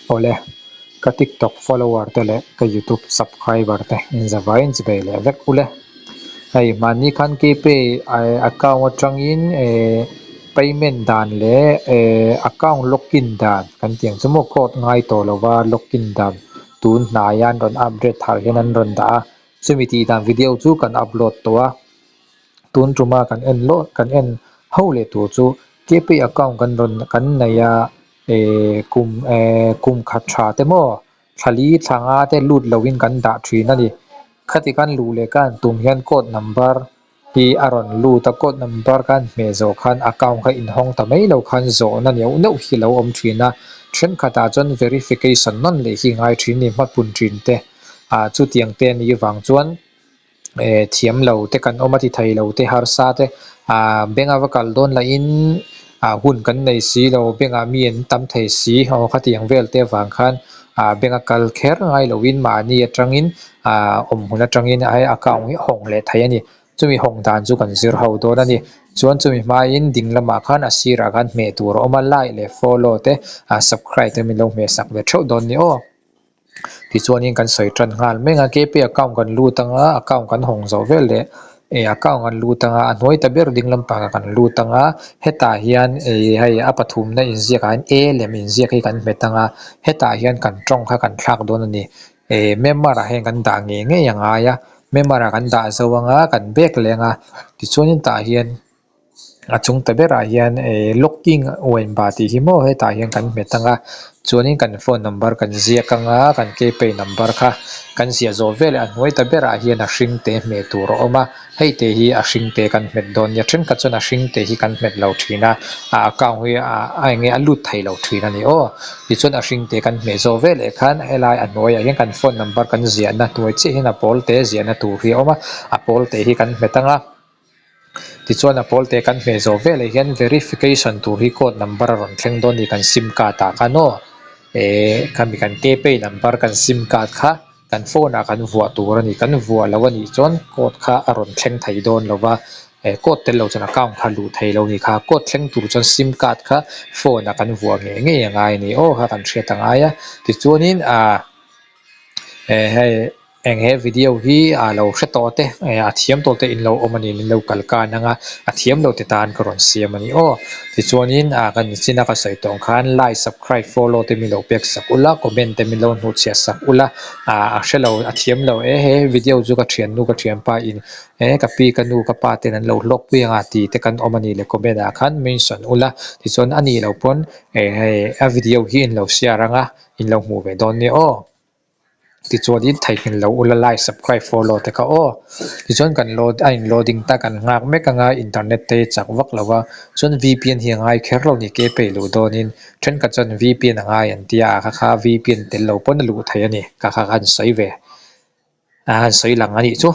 Awle, ka TikTok follower te leh ka YouTube subscriber te inzavaiin chibei leh vek ule. Hei hmanni khan Kpay account atangin payment dan leh account login dan kan tih ang chu maw code ngai tawh lova login dan tun hnaia an rawn update thar hian an rawn dah a, chumi tih dan video chu kan upload tawh a. Tun tuma kan en lawh kan en ho leh tur chu Kpay account kan rawn kan nei a eh kum eh kum khat tha te maw thla li thla nga te lut lo in kan dah thin a ni. Khati khan luh leh khan tum hian code number hi a rawn lut a code number khan hmeh zawh khan account kha inhawng ta mai lo khan zawhna neuh neuh hi lo awm thin a. Thenkhatah chuan verification nawn leh hi ngai thin a ni hmapun thin te ah chutiang te a nih vang chuan. Eh thiam lo te kan awm a ti thei lo te harsa te ah bank a va kal dawn lah in ah hun kan nei si lo bank ah mi an tam thei si aw khatiang vel te avang khan ah bank a kal kher ngai lo in mahni atangin ah awm hmun atangin a account hi a hawng leh thei a ni chumi hawng dan chu kan zir ho dawn a ni chuan chumi hmain ding lamah khan a sirah khan hmeh tur a awm a like leh follow te ah subscribe te min lo hmeh sak ve theuh dawn ni aw. Tichuanin kan sawi tan nghal mek a K P account kan lut anga account kan hawng zawh vel leh eh account kan lut anga a hnuai ta ber ding lampangah kan lut anga hetah hian ih hei a pathumna inziak ah hian a lem inziak hi kan hmet anga hetah hian kan tawng kha kan thlak dawn a ni eh Myanmar ah hian kan dah ngei ngei a ngai a Myanmar ah kan dah zo anga kan bag leh anga tichuanin tah hian. A chung ta berah hian eh locking uain ba tih hi maw hetah hian kan hmet ang a chuanin kan phone number kan ziak ang a kan kpay number kha kan ziah zawh veleh a hnuai ta berah hian a hring te hmeh tur a awm a hei te hi a hring te kan hmet dawn nia thenkhat chuan a hring te hi kan hmet lo thin a a account hi a eng nge a lut thei lo thin a ni aw tichuan a hring te kan hmeh zawh veleh khan helai a hnuaiah hian kan phone number kan ziahna hnuai chiah hian a pawl te ziahna tur hi a awm a a pawl te hi kan hmet ang a. Tichuan a pawl te kan hmeh zawh veleh hian verification tur hi code number a rawn thleng dawn a ni kan sim card ah khan aw ehh khami kan kpay number kan sim card kha kan phone ah kan vuah tur a ni kan vuah loh a nih chuan code kha a rawn thleng thei dawn lo va eh code tel lo chuan account kha luh thei lo a ni kha code thleng tur chuan sim card kha phone ah kan vuah ngei ngei a ngai a ni aw kha kan hriat a ngai a tichuanin ah eh hei. Eng he video hi a lo hre tawh te eh a thiam tawh te in lo awm a ni min lo kal kan ang a a thiam lo te tan ka rawn siam a ni aw tichuanin ah kan chin a ka sawi tawh ang khan like subscribe follow te min lo pek sak ula comment te min lo hnuhchhiah sak ula ah a hre lo a thiam lo e he video chu ka thiannu ka thianpa in eh ka pi ka nu ka pa ten an lo hlawk pui ang a tih te kan awm a ni le comment ah khan mention ula tichuan a nih loh pawn eh hei a video hi in lo share ang a in lo hmuh ve dawn nia aw. Tichuanin theihnghilh lo ula like subscribe follow te kha aw. Tichuan kan load a in loading ta kan nghak mek anga internet te hi chak vak lo a chuan V_P_N hi a ngai kher lo ni ke pei luh dawnin thenkhat chuan V_P_N a ngai an tia a kha kha V_P_N tel lo pawn a luh theih a ni ka kha khan sawi ve a han sawi lang a nih chu.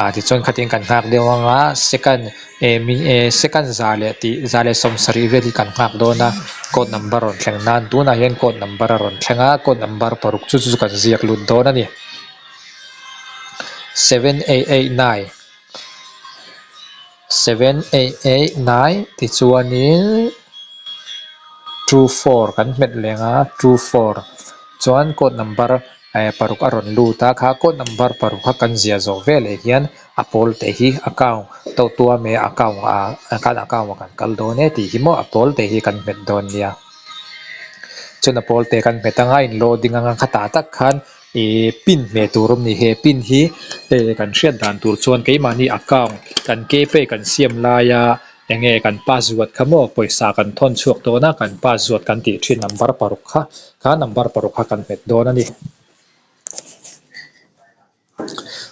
Ah tichuan khatin kan nghak deuh ang a second eh min eh second za leh tih za leh sawmsarih vel hi kan nghak dawn a code number rawn thleng nan tunah hian code number a rawn thleng a code number paruk chu chu kan ziak lut dawn a ni 7889 7889 tichuanin 24 kan hmet leng a 24 chuan code number Eh paruk a rawn lut a kha code number paruk kha kan ziah zawh veleh hian a pawl te hi account to tuam e account ah kan account ah kan kal dawn e tih hi maw a pawl te hi kan hmet dawn nia chuan a pawl te kan hmet anga in loading anga khatah tak khan ih pin hmeh tur awm ni he pin hi eh kan hriat dan tur chuan keimahni account kan kpay kan siam laia enge kan password kha maw pawisa kan thawn chhuak dawn a kan password kan tih thin number paruk kha kha number paruk kha kan hmet dawn a ni.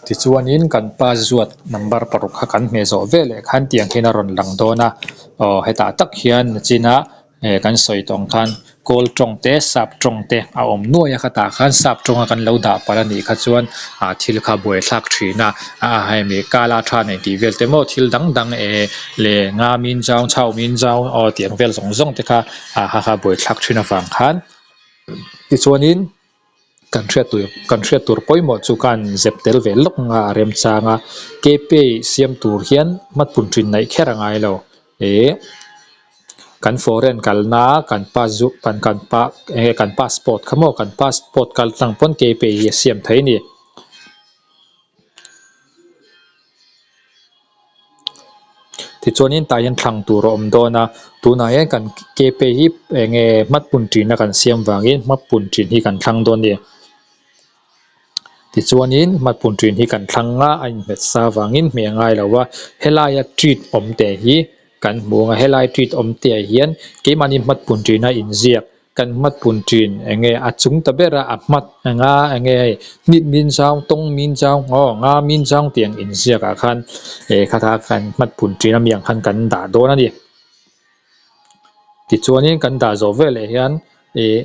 Tichuanin kan password number paruk kha kan hmeh zawh veleh khan tiang hian a rawn lang dawn a aw hetah tak hian nachina eh kan sawi tawh ang khan kawl tawng te sap tawng te a awm nuai a khatah khan sap tawnga kan lo dah palh a nih kha chuan ah thil kha buai thlak thin a ah hei mi kala tha nei tih vel te maw thil dang dang eh leh nga min zau chau min zau aw tih ang vel zawng zawng te kha ah kha kha buai thlak thin avang khan tichuanin kan hriat tur kan hriat tur pawimawh chu khan zep tel ve lawk nga a remchang a kpay siam tur hian hmatpun thin naih kher a ngai lo eh. Kan foreign kalna kan pass kan kan pa eng nge kan passport kha maw kan passport kal tlang pawn K pay hi a siam thei a ni. Tichuanin tah hian thlang tur a awm dawn a tunah hian kan K pay hi eng nge hmatpun ṭihna kan siam vangin hmatpun ṭin hi kan thlang dawn a ni. Tichuanin hmatpun ṭin hi kan thlang a a inhmet sa vangin hmeh a ngai lo a helaia treat awm teh hi kan hmu ang a helai treat awm te ah hian keimahni hmatpun ṭina inziak kan hmatpun ṭin eng nge a chung ta ber a a hmat anga eng nge hei hnit min zau tawng min zau aw nga min zau tih ang inziak ah khan eh kha kan hmatpun ṭin ami ang khan kan dah dawn a ni. Tichuanin kan dah zawh veleh hian ih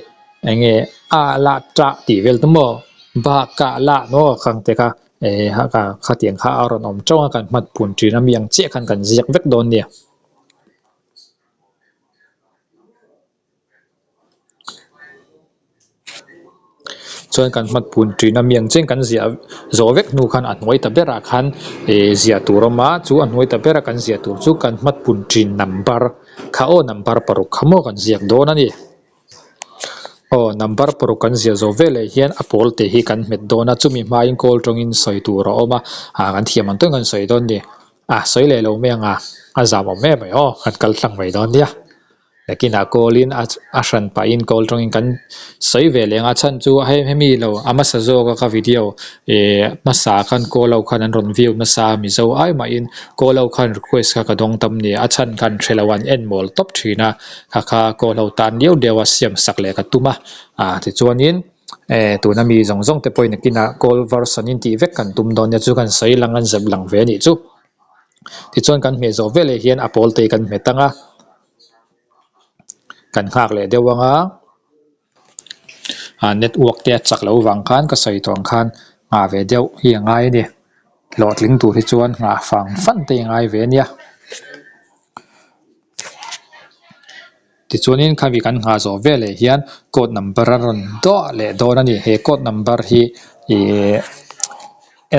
eng nge a lah tah tih vel te maw ba kah lah maw khang te kha eh khatiang kha a rawn awm teuh a kan hmat pun thin a mi ang chiah khan kan ziak vek dawn nia. Chuan kan hmat pun thin a mi ang chiah in kan ziah zawh vek hnu khan a hnuai ta berah khan ih ziah tur a awm a chu a hnuai ta bera kan ziah tur chu kan hmat pun thin number kha aw number paruk kha maw kan ziak dawn a ni. Aw number paruk kan ziah zawh veleh hian a pawl te hi kan hmet dawn a chumi hmain kawl tawngin sawi tur a awm a ah kan thiam ang tawng kan sawi dawn a ni a sawi leh lo mai ang a a zam awm em mai aw kan kal tlang mai dawn nia. Nakinah kawlin a a hran pahin kawl tawngin kan sawi ve leh ang a chhan chu hei hemi lo a hmasa zawk a ka video ih hmasa khan kawl ho khan an rawn view nasa a mizo ai mahin kawl ho khan request kha ka dawng tam nia a chhan khan hre lo an en mawl tawp thin a kha kha kawl ho tan diau diau a siam sak leh ka tum a ah tichuanin eh tuna mi zawng zawng te pawhin nakinah kawl version in tih vek kan tum dawn nia chu kan sawi lang an zep lang ve a nih chu. Tichuan kan hmeh zawh veleh hian a pawl te kan hmet ang a, kan nghak leh deuh ang a, ah network te a chak loh vang khan ka sawi tawh ang khan nghah ve deuh hi a ngai a ni. Hlawhtling tur hi chuan nghah fang fan te a ngai ve a nia. Tichuanin khami kan nghah zawh veleh hian code number a rawn dawh leh dawn a ni. He code number hi ihh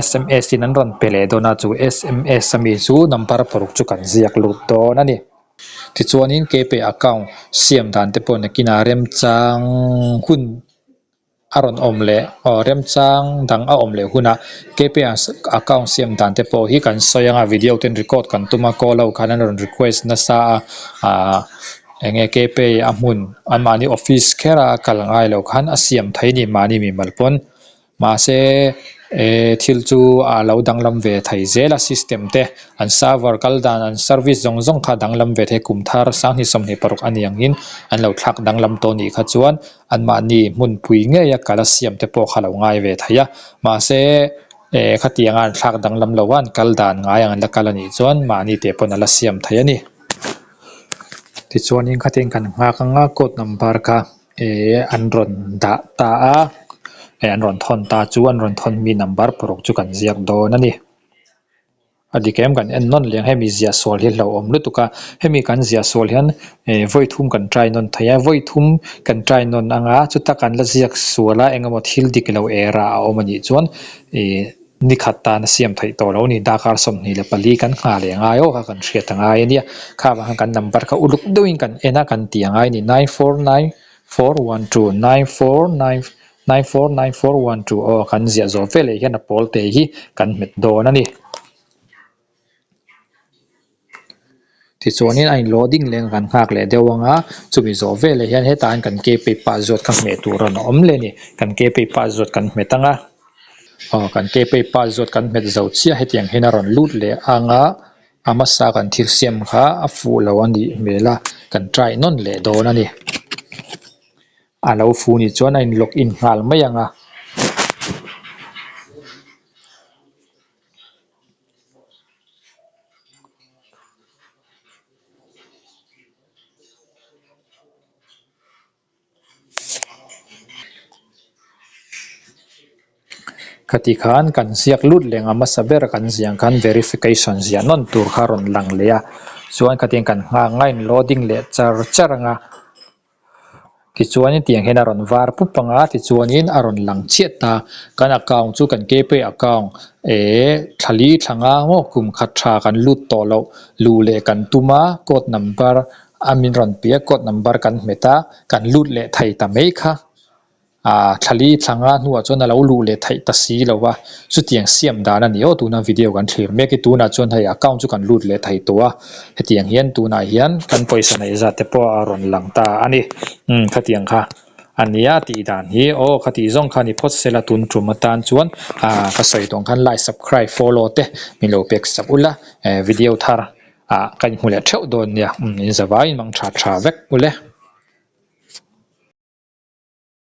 sms in an rawn pe leh dawn a, chu sms ami chu number paruk chu kan ziak lut dawn a ni. Tichuanin kpay account siam dan te pawh nakinah remchang hun. a rawn awm leh aw remchang dang a awm leh hunah kp account siam dan te pawh hi kan sawi ang a video ten record kan tum a call ho khan an rawn request nasa a ahh eng nge kp a hmun anmahni office kher a kal ngai lo khan a siam thei a ni mahni mimal pawn mahse eh thil chu a lo danglam ve thei zel a system te an server kal dan an service zawng zawng kha danglam ve thei kum thar sanghnih 26 a ni angin an lo thlak danglam tawh a nih kha chuan. Anmahni hmunpui ngeia kal a siam te pawh kha lo ngai ve thei a, mahse eh khatianga an thlak danglam lo a an kal dan ngai ang an la kal a nih chuan mahni teh pawn a la siam thei a ni. Tichuanin khatin kan nghak anga code number kha eh an rawn dah ta a, eh an rawn thawn ta chu an rawn thawn mi number paruk chu kan ziak dawn a ni. A dik em kan en nawn leh ang hemi ziah sual hi hlauhawm lutuk a hemi kan ziah sual hian eh vawi thum kan try nawn thei a vawi thum kan try nawn anga chuta kan la ziak sual a engemaw thil dik lo era a awm anih chuan ih nikhat tan a siam theih tawh lo a ni darkar 24 kan nghah leh ngai aw kha kan hriat a ngai a nia kha vang khan kan number kha uluk deuhin kan en a kan tih a ngai a ni 949412 949 949412 aw kan ziah zawh veleh hian a pawl te hi kan hmet dawn a ni. Tichuanin a in loading leng kan nghak leh deuh ang a, chumi zawh veleh hian hetah hian kan kpay password kha hmeh tur a awm leh a ni. Kan kpay password kan hmet ang a, aw kan kpay password kan hmet zo chiah hetiang hian a rawn lut leh ang a, a hmasa kan thil siam kha a fuh lo a nih hmel a, kan try nawn leh dawn a ni. A lo fu nih chuan a in log in nghal mai ang a. Khati khan kan ziak lut leh ang a hmasa ber kan ziah ang khan verification ziah nawn tur kha a rawn lang leh a chuan khatiang kan nghak ang a in loading leh char char ang a. Tichuanin tiang hian a rawn var pup ang a, tichuanin a rawn lang chiah ta. Kan account chu kan kpay account eh thla li thla nga maw kum khat tha kan lut tawh loh luh leh kan tum a code number. A min rawn pe a code number kan hmet a kan lut leh thei ta mai kha. Aaa thlali thla nga hnuah chuan a lo luh leh theih ta si lo a, chutiang siam dan a ni aw tuna video kan thlir mek hi tunah chuan hei account chu kan lut leh thei tawh a, hetiang hian tunah hian kan pawisa neih zat te pawh a rawn lang ta a ni umm khatiang kha a nia tih dan hi aw khatih zawng kha ni phawt sela tun tum atan chuan aaa ka sawi tawng khan like subscribe follow te min lo pek sak ula eh video thar ah ka inhmu leh theuh dawn nia umm in zavaiin mang tha tha vek ule.